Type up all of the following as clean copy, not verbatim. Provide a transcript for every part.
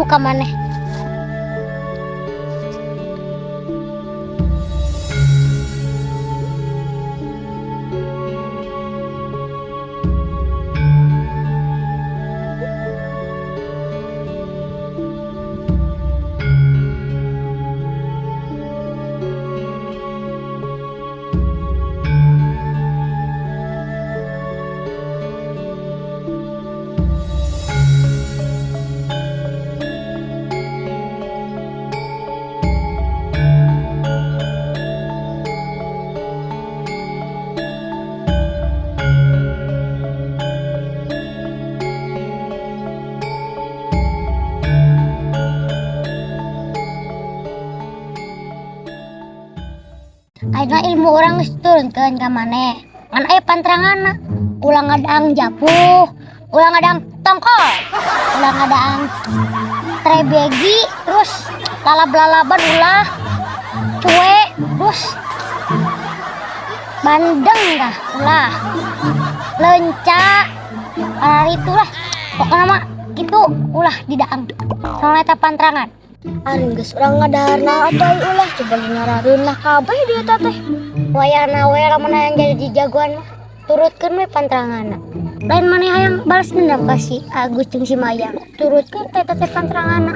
Ilmu ka maneh. Ayeuna ilmu urang geus diturunkeun ka maneh. Ngan aya pantranganna. Ulah ngadaang japuh, ulah ngadaang tongkol, ulah ngadaang trebegi, terus lalab-lalaban ulah, cuek, terus bandeng kah ulah, lenca, itu lah. Pokoknya mah gitu ulah didaang. Soalnya eta pantrangan. Ari geus urang ngadaharna atuh ai ulah coba ngarareunah kabeh dia eta teh. Wayahna we lamun hayang jadi jagoan mah turutkeun we pantranganna. Lain maneh hayang balas dendam ka si Agus jeung si Mayang. Turutkeun teh eta teh pantranganna.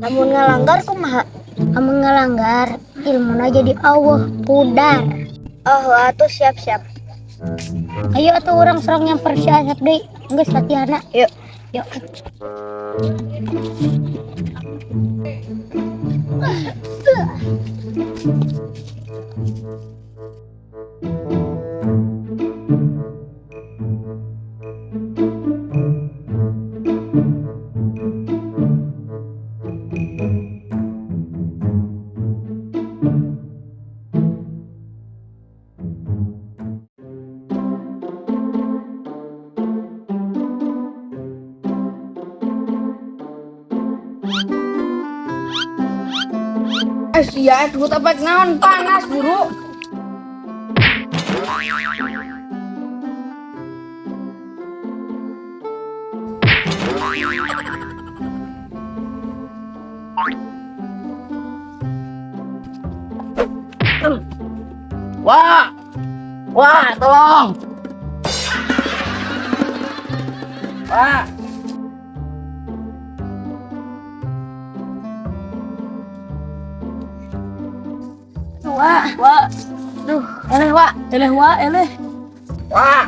Lamun ngalanggar kumaha? Lamun ngalanggar ilmuna jadi Allah pudar. Oh, atuh siap-siap. Ayo atuh urang serang nyamper si Asep deui. Geus latihanna. Yuk. Yuk. Sia duit apa naon panas buru. Wah! Wah, tolong! Wah! Wah, wah. Duh, eleh wah, eleh wah, eleh. Wah!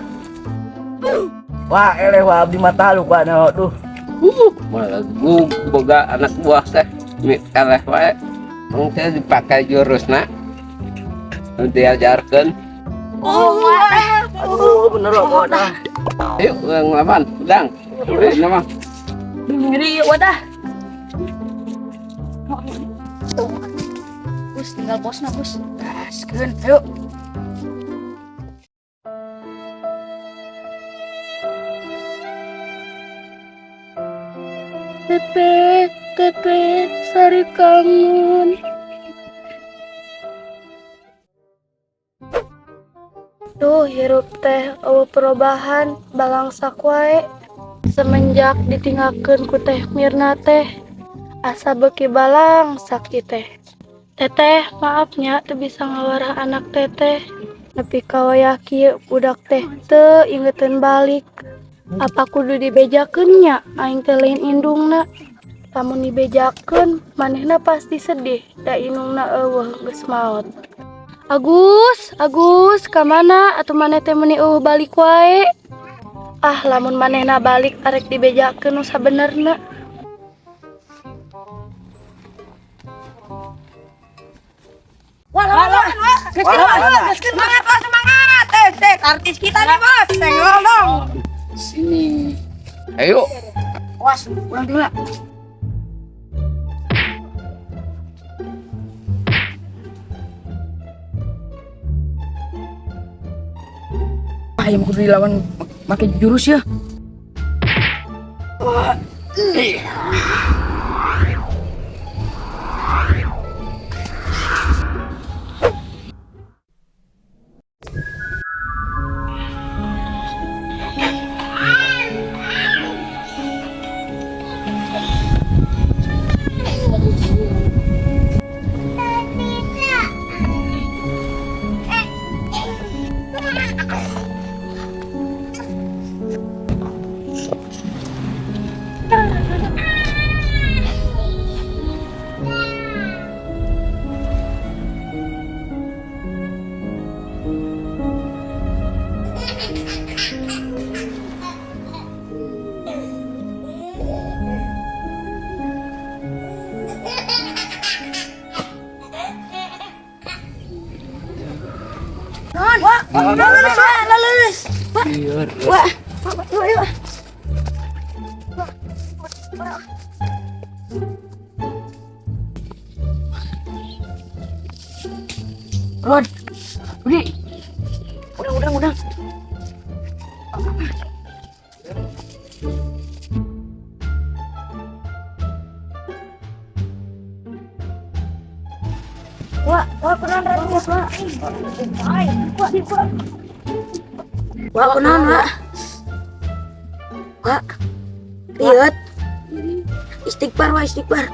Wah, eleh wah abdi mata lu wah nah, duh. Malah boga anak buah teh mit eleh wae. Mung teh dipakai jurusna. Nu diajarkeun. Oh, wah. Aduh, bener loh dah. Ayo urang ngelawan, udang. Ayo nama. Ngeri wadah. Bus tinggal bosna bus. Gaskeun, ayo. Teteh, teteh, Sari kangen. Duh, hirup teh eueuh perubahan, balangsak wae. Semenjak ditinggalkeun ku Teh Mirna teh, asa beuki balangsak ieu teh. Teteh, maaf nya teu bisa ngawarah anak teteh. Nepi ka wayah kieu budak teh teu ingeteun balik. Apa kudu dibejakeun nya aing teh lain indungna. Lamun dibejakeun manehna pasti sedih da indungna eueuh geus maot. Agus, Agus, ka mana atuh maneh teh meuni eueuh balik wae? Ah, lamun manehna balik arek dibejakeun nu sabenerna. Wah, wah, wah. Gaskeun, semangat, wah, semangat. Eh, teh, artis kita nih, Bos. Senggol dong. Sini. Ayo. Was, ulang dulu. Ah, yang kudu dilawan pakai jurus ya. Wah. Lulus, Wak, lulus. Lieur. Wah, yuk, yuk. Rod, Budi, udah, udah, udah. Wah, wah, kunaon, Rod? Wah, wah, wah. Wah, kunaon, wah. Wah, rieut. Istighfar, wah, istighfar.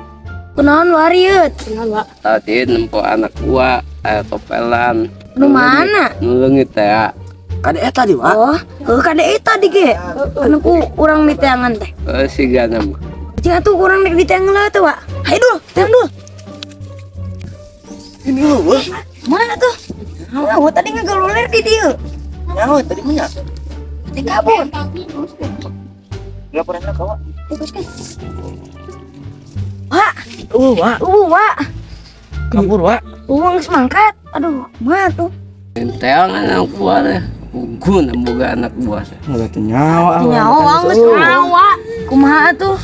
Kunaon, wah, rieut. Kunaon, wah? Tadi nempo anak gua topelan. Nu mana? Nu leungit teh ya. Kade eta di, Wak. Oh, heuh, kade eta di ge. Anu ku urang diteangan teh. Eh, sigana mah. Cing atuh urang rek diteangan lah tuh, Wak. Hayu dul, teang dul. Ini lu, Wak. Mana tuh? Wah, tadi ngegeluler di dieu. Nyaho tadi mah nya. Teh kabur. Laporan ka, Wak. Teruskan. Wak, Wak. Wak. Kabur, Wak. Geus mangkat. Aduh, mah tuh. Teang anak gua teh. Gun boga anak buah teh. Enggak teu nyawa. Nyawa geus nyawa. Kumaha tuh?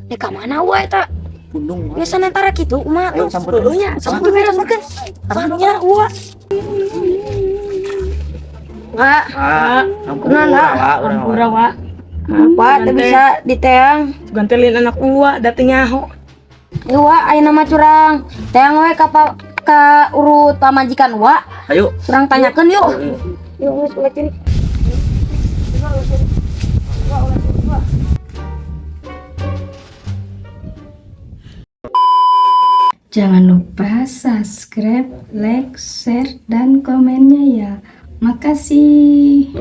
Ya ka mana wa eta? Pundung. Geus sanantara kitu kumaha Ayo tuh? sampeurkeun. Heueuh nya, sampeurkeun, sampeurkeun. Sampeurkeun wa. Wak, Wak, Kunaon, Wak? Wak, urang, Wak. Urang, Wak. Wak, teu bisa diteang. Gantelin anak uwa, dateng nyaho. Ieu wa ayeuna mah curang. Teang we ka ka urut pamajikan wa. Ayo. Urang tanyakeun yuk. Yuk geus ulah ciri. Jangan lupa subscribe, like, share, dan komennya ya. Makasih.